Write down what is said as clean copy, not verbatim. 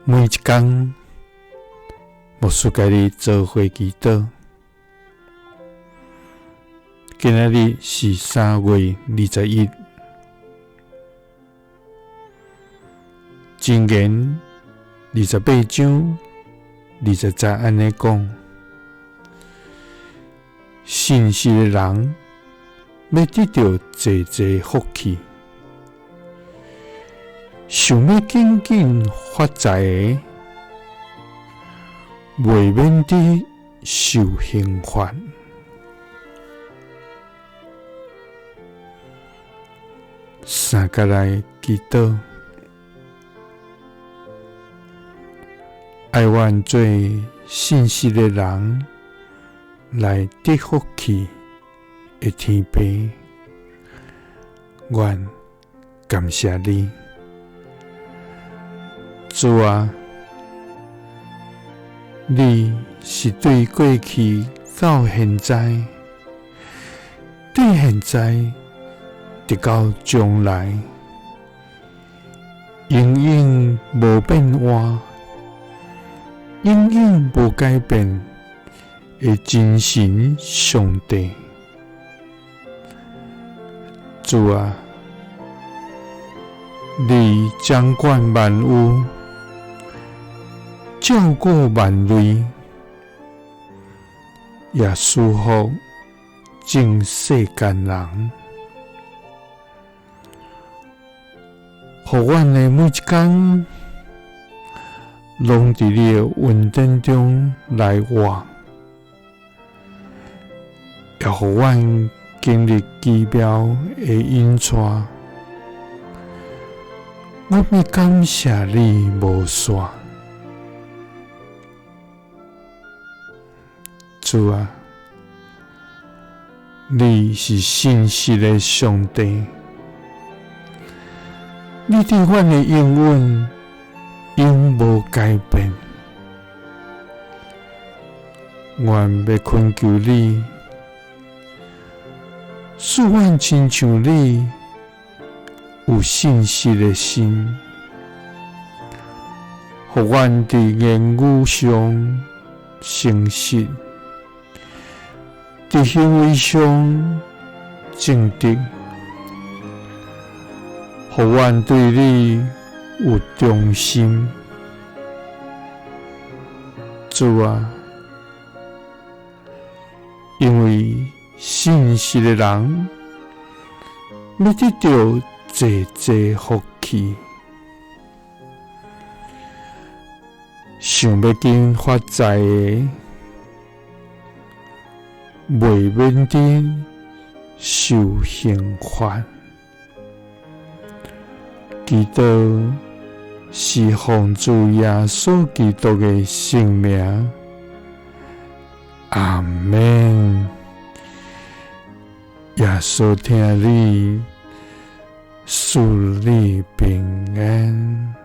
每一工，牧師共你做伙祈禱。今仔日是3月21，箴言28章20節按呢講：信實的人欲得著濟濟福氣，想欲緊緊發財的，袂免得受刑罰。三佮來祈禱，愛阮做信實的人來得福氣的天父，阮感謝你，主啊，你是對過去到現在，對現在直到將來，永遠無變換，永遠無改變的真神上帝。主啊，你掌管萬有，照顧萬類，也賜福眾世間人，予阮的每一工，攏佇你的恩典中來活，也予阮經歷奇妙的引帶。我欲感謝你無煞，主啊，你是信實的上帝，你對阮的應允永無改變。阮欲懇求你，賜阮親像你有信實的心，予阮佇言語上誠實，佇行為上正直，予阮對你有忠心。主啊，因為信實的人欲得著濟濟福氣，想欲緊發財的，袂免得受刑罰。祈禱是奉主耶穌基督的聖名，阿們。耶穌疼你，賜你平安。